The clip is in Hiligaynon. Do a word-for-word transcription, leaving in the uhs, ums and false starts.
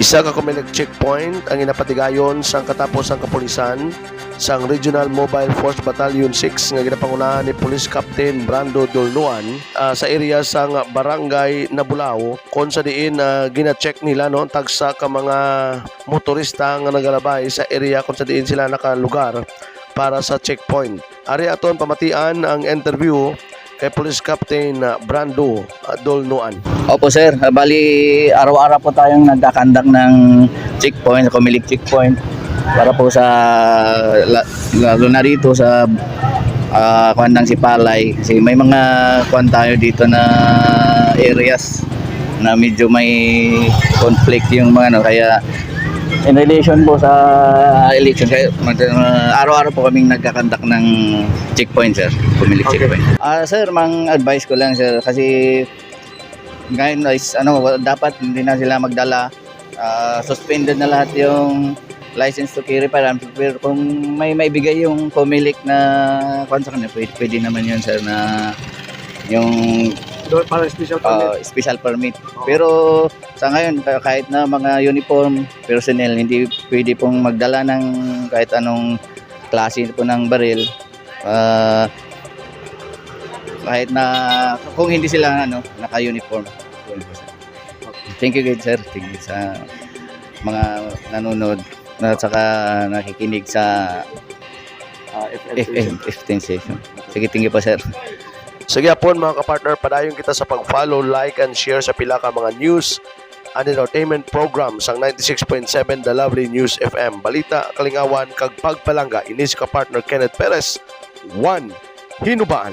Isa ka Comelec checkpoint ang ginapatigayon sang katapos sang kapulisan sang Regional Mobile Force Battalion six nga ginapangunahan ni Police Captain Brando Dolnuan, ah, sa area sang Barangay Nabulao, kon sa diin, ah, gina-check nila, no, tagsa ka mga motorista nga nagalabay sa area kon sa diin sila nakalugar para sa checkpoint. Ari aton pamatian ang interview kay Police Captain, ah, Brando, ah, Dolnuan. Opo, sir. Ah, bali, araw-araw po tayong nagkakandak ng checkpoint, Comelec checkpoint. Para po sa, la-, lalo na rito sa, ah, kuwan ng Sipalay. Kasi may mga kuwan tayo dito na areas na medyo may conflict yung mga ano. Kaya in relation po sa election, kaya mag-, ah, araw-araw po kaming nagkakandak ng checkpoint, sir. Comelec Okay. checkpoint. Ah, sir, mang advice ko lang, sir, kasi ngayon is, ano, wa-, dapat hindi na sila magdala. Ah, suspended na lahat yung license to carry firearms. Pero kung may maibigay yung Comelec na kuwan sa kanila, pwede, pwede naman yun, sir, na yung Doon para special permit. Ah, special permit. Oo. Pero sa ngayon, ka-, kahit na mga uniform personnel, hindi pwede pong magdala ng kahit anong klase po ng baril. Ah, kahit na kung hindi sila, ano, naka-uniform. Yun po, sir. Thank you, good sir. Thank you sa mga nanonood at saka nakikinig sa Ah, F M F M station. F M station. Sige, thank you po, sir. Sige, hapon, mga kapartner, padayon kita sa pag-follow, like, and share sa pila ka mga news and entertainment program sang ninety-six point seven The Lovely News F M. Balita, kalingawan, kag pagpalangga, ini si kapartner Kenneth Perez. One, Hinubaan.